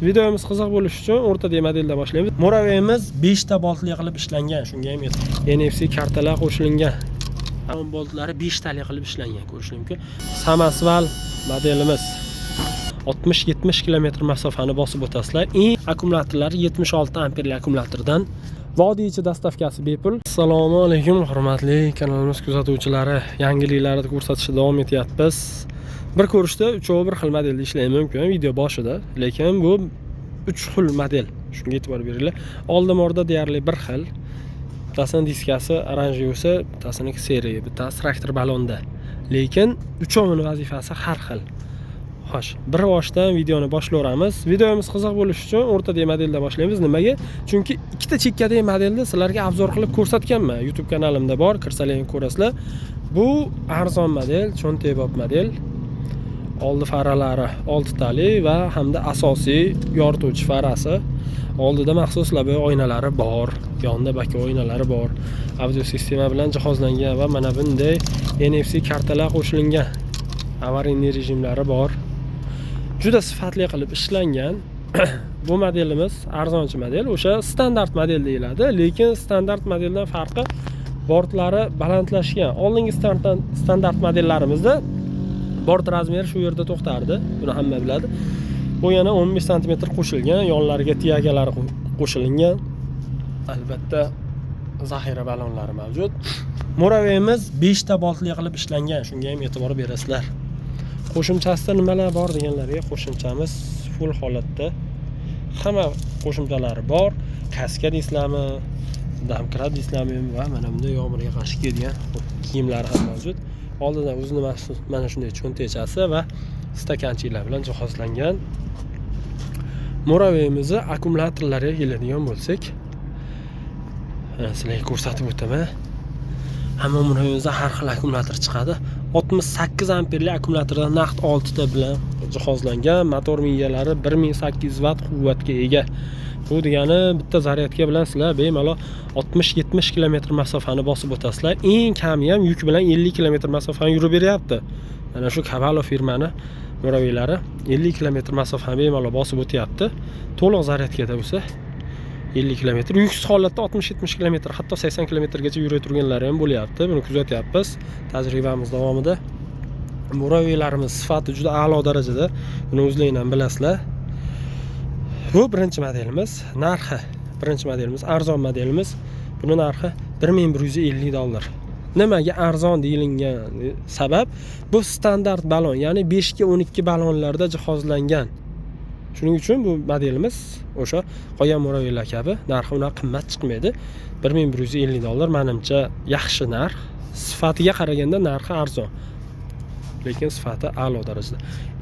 Videomiz qiziq bo'lishi uchun o'rtadagi modeldan boshlaymiz. Муравей imiz 5 ta boltli qilib ishlangan, shunga ham NFC kartalar qo'shilgan. Boltlari 5 tali qilib ishlangan, ko'rish mumkin. Samosval modelimiz 60-70 km masofani bosib o'tasizlar. Eng akkumulyatorlari 76 amperli akkumulyatordan. Vodiy ichi доставка si bepul. Assalomu alaykum, hurmatli kanalimiz kuzatuvchilari. Yangiliklarni ko'rsatishda davom etyapmiz. Bir ko'rishda uchovi bir xil modelda ishlashi mumkin video boshida, lekin bu uch xil model. Shunga e'tibor beringlar. Oldi morda deyarli bir xil. Bittasini diskasi оранжевый si, bittasiniki серый, bittasi traktor balonda. Lekin uchovini vazifasi har xil. Xo'sh, bir boshdan videoni boshlayveramiz. Videomiz qiziq bo'lishi uchun o'rtadagi modeldan boshlaymiz. Nimaga? Chunki ikkita chekkadagi modelni sizlarga обзор qilib ko'rsatganman. YouTube kanalimda bor, kirsalaring ko'rasizlar. Bu arzon model, cho'ntakbop model. Oldi faralari oltitali va hamda asosiy yorituvchi farasi. Oldida maxsus лобовой oynalari bor, yonida боковой oynalari bor. Audio sistema bilan jihozlangan va mana bunday NFC kartalar qo'shilgan. Аварийный rejimlari bor. Juda sifatli qilib ishlangan. Bu modelimiz arzonchi model, o'sha standart model deyiladi, lekin standart modeldan farqi bortlari balandlashgan. Oldingi standart modellarimizda bort размер i shu yerda to'xtardi, buni hamma biladi. Bu yana 15 santimetr qo'shilgan, yonlariga тяга lari qo'shilgan. Albatta zaxira ballonlari mavjud. Муравей imiz 5 ta boltli qilib ishlangan, shunga ham e'tibor berasizlar. Qo'shimchasida nimalar bor deganlarga, qo'shimchamiz full holatda hamma qo'shimchalari bor. Kaska deysizlarmi, domkrat deysizlarmi va mana bunday yomg'irga qarshi kiyadigan kiyimlari ham mavjud. Oldidan o'zini maxsus mana shunday cho'ntakchasi va стаканчик lar bilan jihozlangan. Муравей imizni akkumulyatorlariga keladigan bo'lsak, mana sizlarga ko'rsatib o'taman. Hamma муравей imizda har xil akkumulyator chiqadi. 68 amperli akkumulyatordan naqd 6 ta bilan jihozlangan. Motor miyalari 1800 vatt quvvatga ega. Bu degani bitta zaryadka bilan sizlar bemalol 60-70 km masofani bosib o'tasizlar. Eng kami ham yuk bilan 50 km masofani yurib beryapti. Mana shu Cavallo firmani муравей lari 50 km masofani bemalol bosib o'tyapti. To'liq zaryadkada bo'lsa 50 km, yuksiz holatda 60-70 km, hatto 80 kilometrgacha yura turganlari ham bo'lyapti. Buni kuzatyapmiz tajribamiz davomida. Муравей larimiz sifati juda a'lo darajada, buni o'zlaring ham bilasizlar. Bu birinchi modelimiz. Narxi, birinchi modelimiz, arzon modelimiz. Buni narxi 1150 dollar. Nimaga arzon deyilgan sabab, bu standart balon, ya'ni 5 ga 12 balonlarda jihozlangan. Shuning uchun bu modelimiz o'sha qolgan муравей lar kabi narxi unaqa qimmat chiqmaydi. 1150 dollar manimcha yaxshi narx. Sifatiga qaraganda narxi arzon, lekin sifati a'lo darajada.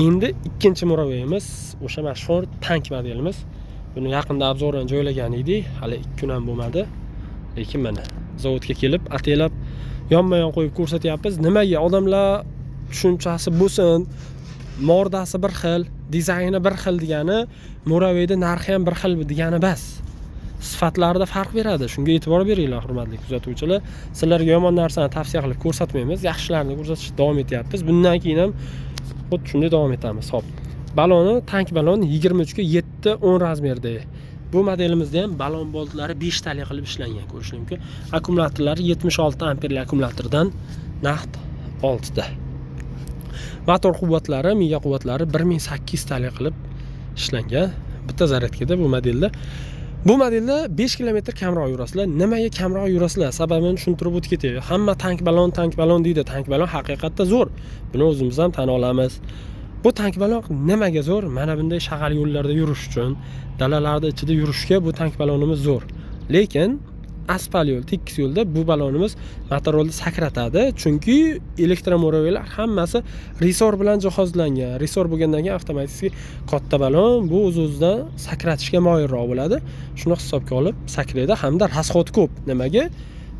Endi ikkinchi муравей imiz o'sha mashhur tank modelimiz. Buni yaqinda обзор ini joylagan edik, hali 2 kun ham bo'lmadi, lekin mana zavodga kelib ataylab yonma yon qo'yib ko'rsatyapmiz. Nimaga? Odamlar tushunchasi bo'lsin, mordasi bir xil, dizayni bir xil degani муравей ni narxi ham bir xil degani bas, sifatlarida farq beradi. Shunga e'tibor beringlar, hurmatli kuzatuvchilar. Sizlarga yomon narsani tavsiya qilib ko'rsatmaymiz, yaxshilarni ko'rsatishda davom etyapmiz. Bundan keyin ham xuddi shunday davom etamiz. Ho'p, baloni tank balon 23 ga 7 10 размер da. Bu modelimizda ham balon boltlari 5 tali qilib ishlangan, ko'rish mumkin. Akkumulyatorlari 76 amperli akkumulyatordan naqd 6 ta. Motor quvvatlari, miya quvvatlari 1800 tali qilib ishlangan. Bitta zaryadkada bu modelda 5 kilometr kamroq yurasizlar. Nimaga kamroq yurasizlar, sababini tushuntirib o'tib ketay. Hamma tank balon, tank balon deydi. Tank balon haqiqatda zo'r, buni o'zimiz ham tan olamiz. Bu tank balon nimaga zo'r? Mana bunday shag'al yo'llarda yurish uchun, dalalarni ichida yurishga bu tank balonimiz zo'r. Lekin asfalt yo'l, tekis yo'lda bu balonimiz motorolni sakratadi, chunki электромуравей lar hammasi ресор bilan jihozlangan. Ресор bo'lgandan keyin avtomatik katta balon bu o'z o'zidan sakratishga moyilroq bo'ladi. Shuni hisobga olib sakraydi hamda расход ko'p. Nimaga?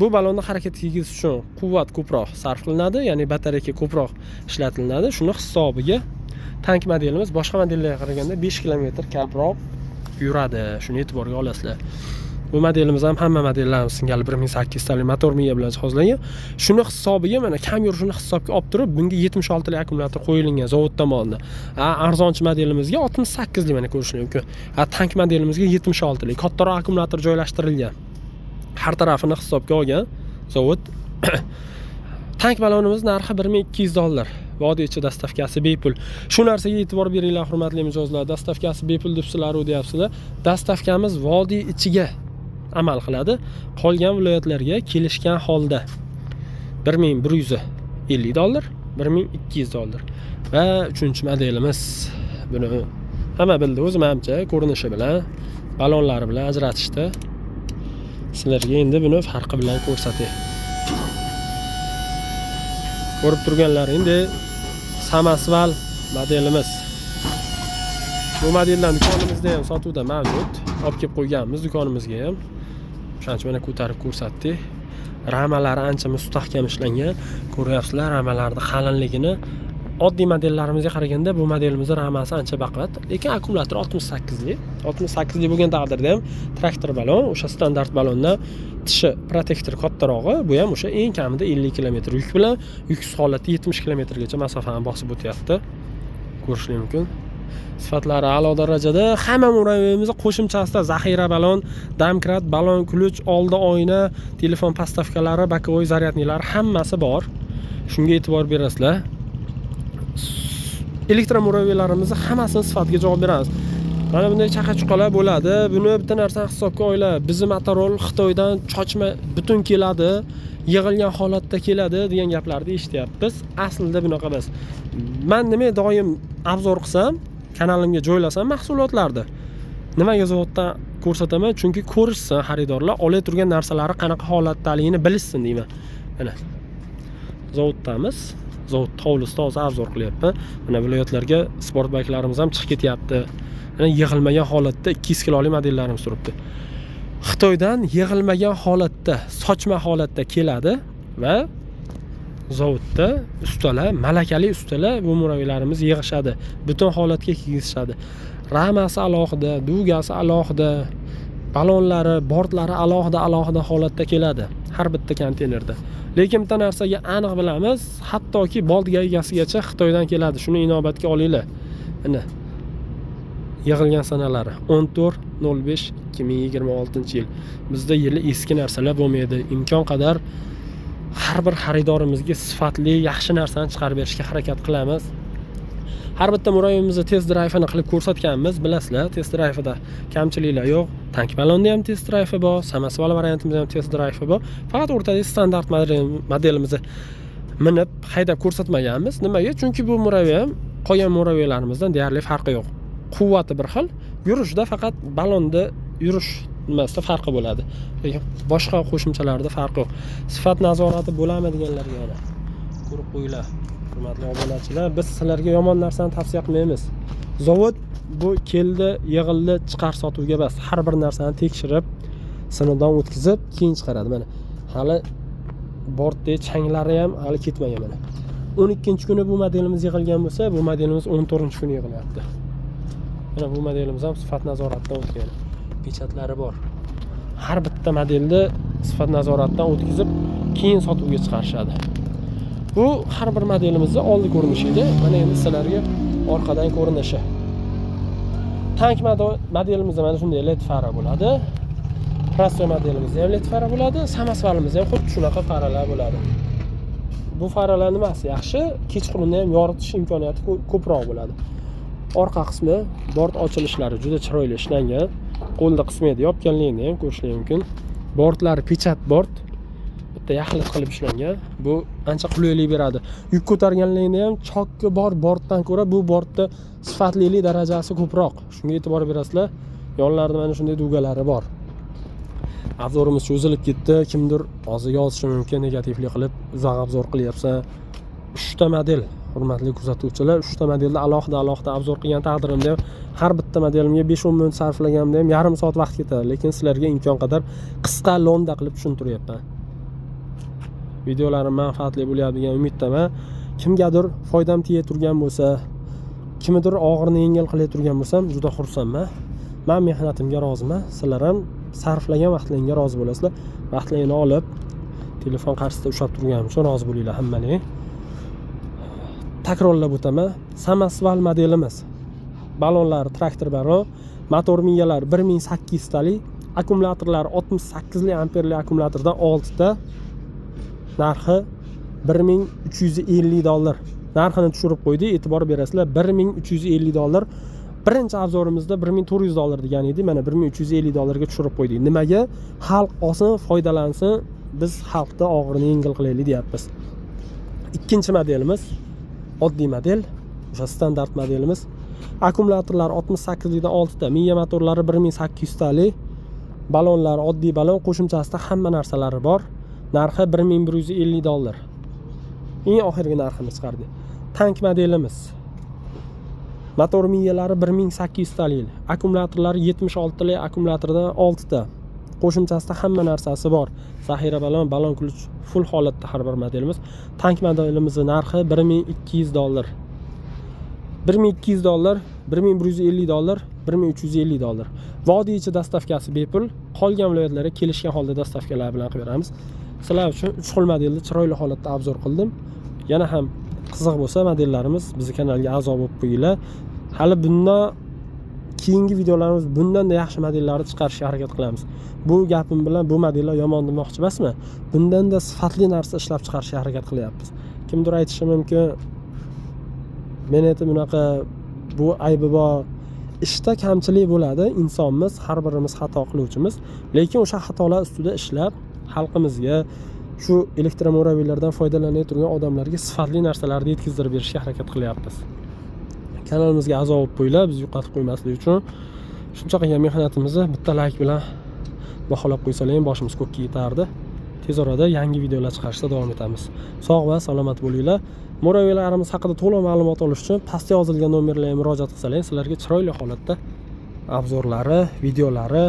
Bu balonni harakatga keltirish uchun quvvat ko'proq sarf qilinadi, ya'ni batareyka ko'proq ishlatilinadi. Shuni hisobiga tank modelimiz boshqa modellarga qaraganda 5 kilometr kamroq yuradi. Shuni e'tiborga olasizlar. Bu modelimiz ham hamma modellarimiz singari 1800 talik motor miya bilan jihozlangan. Shuni hisobiga mana kam yurishini hisobga olib turib, bunga 76 lik akkumulyator qo'yilgan zavod tomonidan. Arzonchi modelimizga 68 lik, mana ko'rishingiz mumkin. Tank modelimizga 76 lik kattaroq akkumulyator joylashtirilgan. Har tarafini hisobga olgan zavod. Tank balonimiz narxi 1200 dollar. Vodiy ichi доставка si bepul. Shu narsaga e'tibor beringlar, hurmatli mijozlar. Доставка si bepul debsizlar, deyapsizlar. Доставка miz vodiy ichiga amal qiladi. Qolgan viloyatlarga kelishgan holda 1150 dollar, 1200 dollar. Va uchinchi modelimiz, buni hamma bildi o'zi manimcha, ko'rinishi bilan, balonlari bilan ajratishdi. Sizlarga endi buni farqi bilan ko'rsatay. Ko'rib turganlaringdek самосвал modelimiz. Bu modeldan do'konimizda ham sotuvda mavjud. Olib kelib qo'yganmiz do'konimizga ham. O'shaning uchun mana ko'tarib ko'rsatdik. Ramalari ancha mustahkam ishlangan. Ko'ryapsizlar ramalarni qalinligini. Oddiy modellarimizga qaraganda bu modelimizni ramasi ancha baquvvat, lekin akkumulyator 68 lik. 68 lik bo'lgan taqdirda ham traktor balon o'sha standart balondan tishi protektor kattarog'i, bu ham o'sha eng kamida 50 kilometr yuk bilan, yuksiz holatda 70 kilometrgacha masofani bosib o'tyapti. Ko'rishlar mumkin. Sifatlari a'lo darajada. Hamma murabbiyimizni qo'shimchasida zaxira balon, домкрат, balon, ключ, oldi oyna, telefon подставка lari, боковой зарядник lari hammasi bor. Shunga e'tibor berasizlar. Elektromurabbiylarimizni hammasini sifatiga javob beramiz. Mana bunday chaqa chuqalar bo'ladi. Buni bitta narsani hisobga olinglar. Bizni motorol Xitoydan chochma butun keladi, yig'ilgan holatda keladi degan gaplarni eshityapmiz. Aslida bunaqa emas. Man nima doim обзор qilsam, kanalimga joylasam mahsulotlarni, nimaga zavoddan ko'rsataman? Chunki ko'rishsin xaridorlar, olay turgan narsalari qanaqa holatdaligini bilishsin deyman. Mana zavoddamiz. Zavod hovlisida hozir обзор qilyapman. Mana viloyatlarga sport bayklarimiz ham chiqib ketyapti. Mana yig'ilmagan holatda 200 kilolik modellarimiz turibdi. Xitoydan yig'ilmagan holatda, sochma holatda keladi va zavodda ustalar, malakali ustalar bu murabbiylarimiz yig'ishadi. Butun holatga kiygizishadi. Ramasi alohida, дуга si alohida, balonlari, bortlari alohida alohida holatda keladi har bitta konteynerda. Lekin bitta narsaga aniq bilamiz, hattoki bolt gaykasigacha Xitoydan keladi. Shuni inobatga olinglar. Mana yig'ilgan sanalari 14.05.2026 yil. Bizda yili eski narsalar bo'lmaydi. Imkon qadar har bir xaridorimizga sifatli, yaxshi narsani chiqarib berishga harakat qilamiz. Har bitta murabbiyimizni test drayvini qilib ko'rsatganmiz, bilasizlar, test drayvida kamchiliklar yo'q. Tank balonda ham test drayvi bor, самосвал variantimizda ham test drayvi bor. Faqat o'rtadagi standart modelimizni minib haydab ko'rsatmaganmiz. Nimaga? Chunki bu murabbiy ham qolgan murabbiylarimizdan deyarli farqi yo'q. Quvvati bir xil, yurishda faqat balonda yurish nimasida farqi bo'ladi. Lekin boshqa qo'shimchalarda farqi yo'q. Sifat nazorati bo'ladimi deganlarga yana ko'rib qo'yinglar. Hurmatli obunachilar, biz sizlarga yomon narsani tavsiya qilmaymiz. Zavod bu keldi, yig'ildi, chiqar sotuvga bas. Har bir narsani tekshirib, sinovdan o'tkazib, keyin chiqaradi. Mana hali bortdagi changlari ham hali ketmagan mana. 12-kuni bu modelimiz yig'ilgan bo'lsa, bu modelimiz 14-kuni yig'ilyapti. Mana bu modelimiz ham sifat nazoratidan o'tgan. Печать lari bor. Har bitta modelni sifat nazoratidan o'tkazib, keyin sotuvga chiqarishadi. Bu har bir modelimizni oldi ko'rinishi edi. Mana endi sizlarga orqadan ko'rinishi. Tank modelimizda mana shunday LED fara bo'ladi. Простой modelimizda ham LED fara bo'ladi, самосвал imizda ham xuddi shunaqa faralar bo'ladi. Bu faralar nimasi yaxshi? Kechqurunda ham yoritish imkoniyati ko'proq bo'ladi. Orqa qismi bort ochilishlari juda chiroyli ishlangan. Qo'lda qismaydi, yopganligini ham ko'rishlar mumkin. Bortlari печать bort. Bitta yaxlit qilib ishlangan. Bu ancha qulaylik beradi. Yuk ko'targanligida ham chokki bor bortdan ko'ra bu bortda sifatlilik darajasi ko'proq. Shunga e'tibor berasizlar. Yonlarida mana shunday дуга lari bor. Обзор imiz cho'zilib ketdi. Kimdir hozir yozishi mumkin negativli qilib, uzoq обзор qilyapsan. Uchta model, hurmatli kuzatuvchilar, uchta modelda alohida alohida обзор qilgan taqdirimda ham har bitta modelimga 5-10 minut sarflaganimda ham yarim soat vaqt ketadi. Lekin sizlarga imkon qadar qisqa lo'nda qilib tushuntiryapman. Videolarim manfaatli bo'lyapti degan umiddaman. Kimgadir foydam teya turgan bo'lsa, kimnidir og'irini yengil qilay turgan bo'lsam, juda xursandman. Man mehnatimga roziman. Sizlar ham Sarflagan vaqtlaringga rozi bo'lasizlar. Vaqtlaringni olib, telefon qarshisida ushlab turganim uchun rozi bo'linglar hammaning. Takrorlab o'taman. Samosval modelimiz. Balonlari traktor balon, motor miyalari 1800 talik, akkumulyatorlari 68 li amperli akkumulyatordan 6 ta. Narxi 1350 dollar. Narxini tushirib qo'ydik, e'tibor berasizlar, 1350 dollar. Birinchi обзор imizda 1400 dollar degan edik, mana 1350 dollarga tushirib qo'ydik. Nimaga? Xalq olsin, foydalansin, biz xalqni og'irini yengil qilaylik deyapmiz. Ikkinchi modelimiz oddiy model, o'sha standart modelimiz. Akkumulyatorlar 68 likdan 6 ta, miya motorlari 1800 talik, balonlar oddiy balon, qo'shimchasida hamma narsalari bor. Narxi 1150 dollar. Eng oxirgi narxini chiqardik. Tank modelimiz. Motor miyalari 1800 talik, akkumulyatorlari 76 talik akkumulyatordan 6 ta. Qo'shimchasida hamma narsasi bor. Zaxira balon, balon ключ full holatda har bir modelimiz. Tank modelimizni narxi 1200 dollar. 1200 dollar, 1150 dollar, 1350 dollar. Vodiy ichi доставка si bepul, qolgan viloyatlarga kelishgan holda доставка lar bilan qilib beramiz. Sizlar uchun 3 xil modelni chiroyli holatda обзор qildim. Yana ham qiziq bo'lsa modellarimiz, bizni kanalga a'zo bo'lib qo'yinglar. Hali bundan keyingi videolarimiz bundan-da yaxshi modellarni chiqarishga harakat qilamiz. Bu gapim bilan bu modellar yomon demoqchi emasman. Bundan-da sifatli narsa ishlab chiqarishga harakat qilyapmiz. Kimdir aytishi mumkin, men aytib bunaqa bu aybi bor. Ishda kamchilik bo'ladi, insonmiz, har birimiz xato qiluvchimiz, lekin o'sha xatolar ustida ishlab, xalqimizga, shu электромуравей lardan foydalanay turgan odamlarga sifatli narsalarni yetkazdirib berishga harakat qilyapmiz. Kanalimizga a'zo bo'lib qo'yinglar, bizni yo'qotib qo'ymaslik uchun. Shuncha qilgan mehnatimizni bitta layk bilan baholab qo'ysalar ham boshimiz ko'kka yetardi. Tez orada yangi videolar chiqarishda davom etamiz. Sog' va salomat bo'linglar. Муравей larimiz haqida to'liq ma'lumot olish uchun pastda yozilgan nomerlarga murojaat qilsalar, sizlarga chiroyli holatda обзор lari, videolari,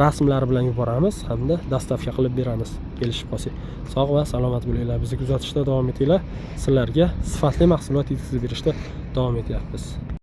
rasmlari bilan yuboramiz hamda доставка qilib beramiz, kelishib qolsak. Sog' va salomat bo'linglar. Bizni kuzatishda davom etinglar. Sizlarga sifatli mahsulot yetkazib berishda davom etyapmiz.